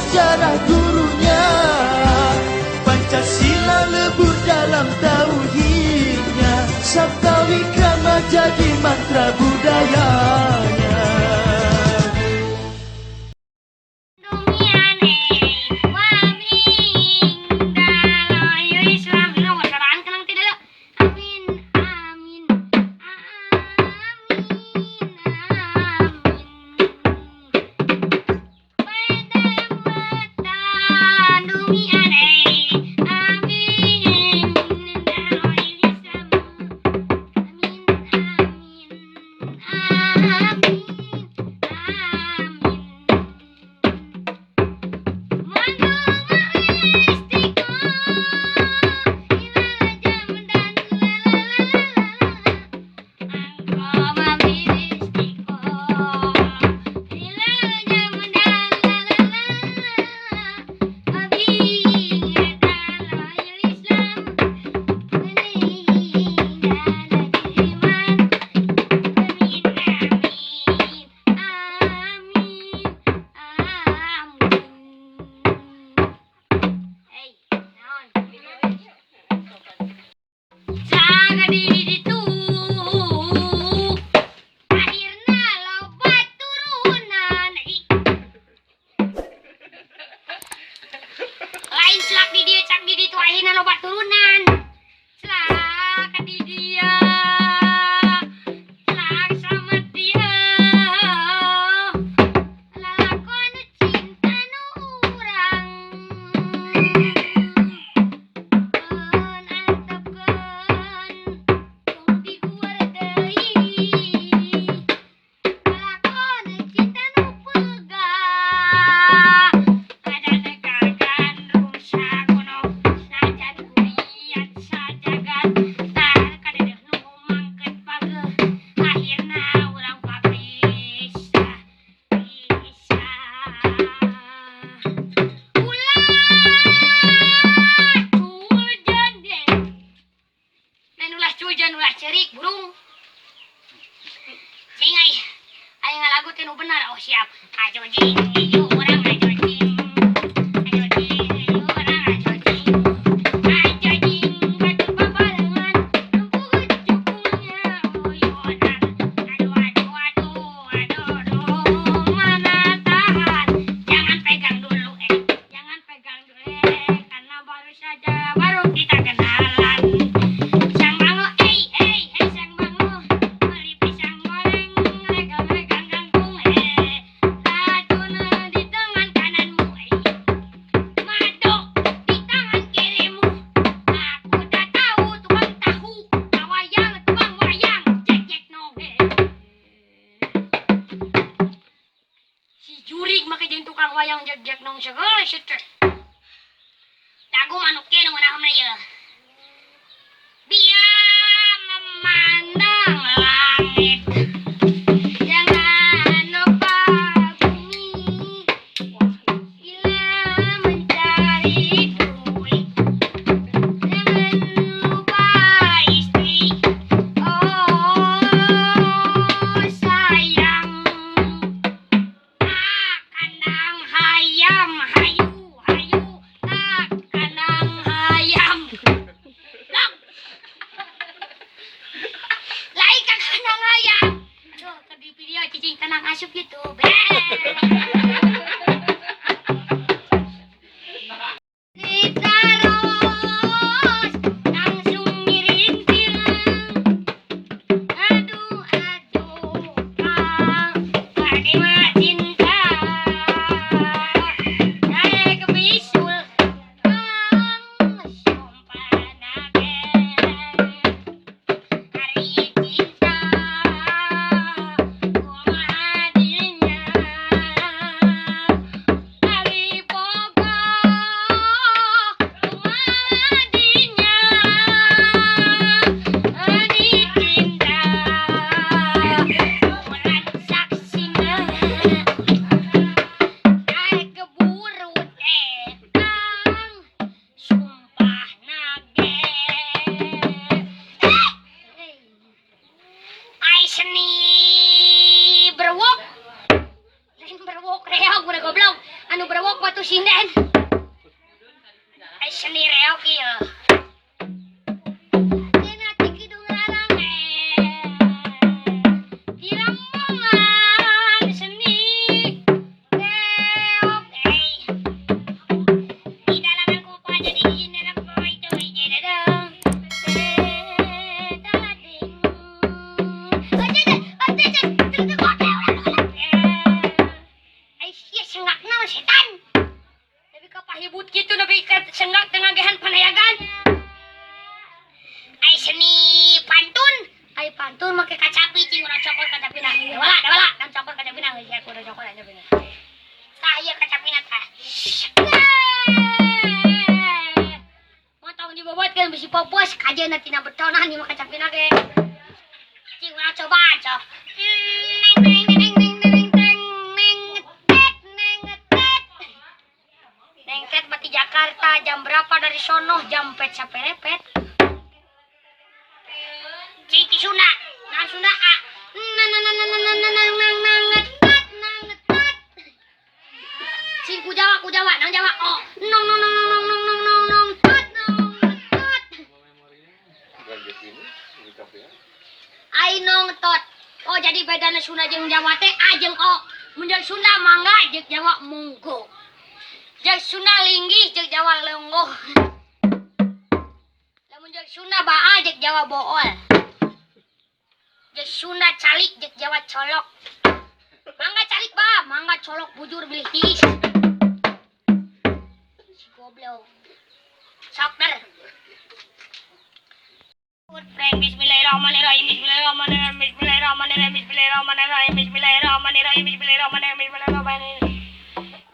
Sejarah gurunya. Pancasila lebur dalam tauhidnya, Sabta Wikrama jadi mantra budayanya. Atuh sinden. Ai seni reog ieu. Dina ti kidung larang di rombongan seni reog di dalangan ku jadi itu dadang dading. Ai sia senggak naon setan. Nepi ka pahibut kitu nepi ka senggak teu ngagehan panayagan. Ai seni pantun, ai pantun make kacapi cing urang cokot kacapina. Wala, wala, kan cokot kacapina geus ya kudu cokot kacapina. Tah ieu kacapina tah. Motong dibobotkeun bisi popos kajeuna tina betonan ieu mah kacapina ge. Cing urang cobaan sok. Neng neng neng neng neng neng neng tet neng tet. Neng tet mati Jakarta jam berapa dari sono jam pet saperepet. Cing ti Sunda, nah Sunda a. Nang nang nang nang nang nang nang nang nang ngetat nang ngetat. Cing ku Jawa, nang Jawa o. Nong nong nong nong nong nong nong nong tat nong tat. Ai nong tot. Oh jadi bedana Sunda jeung Jawa teh a jeung o. Mun jeung Sunda mangga jeung Jawa monggo. Jeung Sunda linggih jeung Jawa leunggoh. Lamun jeung Sunda baa jeung Jawa bool. Jeung Sunda calik jeung Jawa colok. Mangga calik ba, mangga colok bujur bilih tiis. Si goblok. Sok der. Bismillahirrahmanirrahim. Bismillahirrahmanirrahim. Bismillahirrahmanirrahim. Bismillahirrahmanirrahim. Bismillahirrahmanirrahim. Bismillahirrahmanirrahim. Bismillahirrahmanirrahim.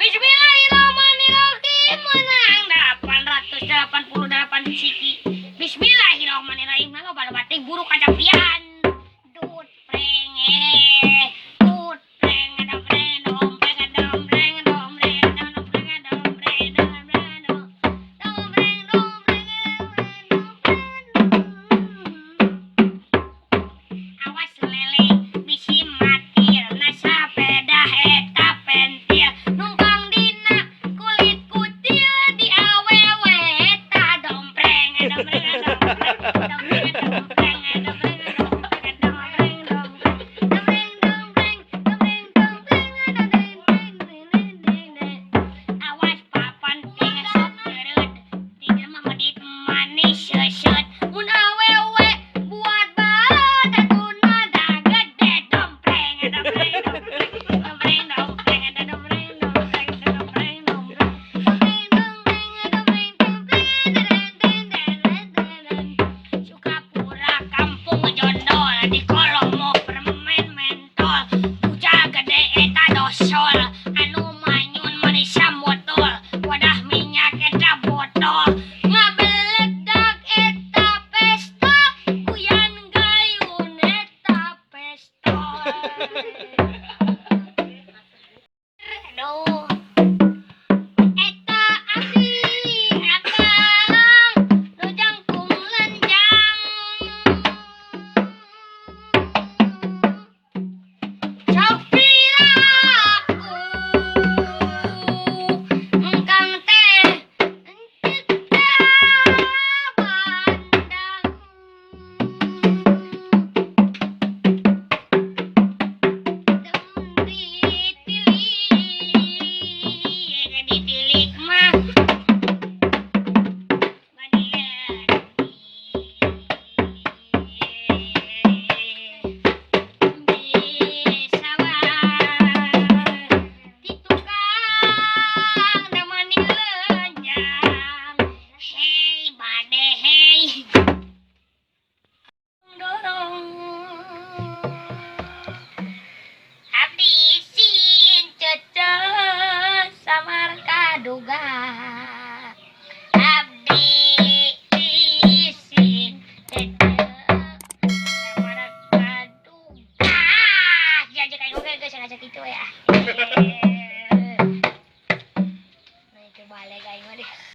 Bismillahirrahmanirrahim. Menang 888 siki. Bismillahirrahmanirrahim. Nang bating buruk kacapian. Dut preng tut preng ada preng dompreng dompreng dompreng dompreng dompreng dompreng dompreng dompreng dompreng. Awas lele bisi mati na sapeda eta pentil numpang dina kulit kutil di awewe eta dompreng dompreng dompreng dompreng dompreng dompreng dompreng dompreng dompreng dompreng dompreng. Awas papan ting sok beureut di mah medit manis seuseut mun awewe buat baat atuna da gede dompreng dompreng dompreng dompreng dompreng dompreng dompreng dompreng dompreng dompreng dompreng. Sukapura kampung jondol di kolomo permen mentol puja gede eta dosol anu manyun manisa motol wadah minyak eta botol ngabeledak eta pesta kuyan gayun eta pestol. Aduh eta abdi akang nu jangkung lenjang sok piraku engkang teh encet bandang ditilik ditilik mah di tukang damani lenjang hei bade hei dorong abdi sin cece samar kaduga abdi sin cece samar kaduga ya aja kayak gue guys ngajak itu ya. Nah itu balik aing mah deh.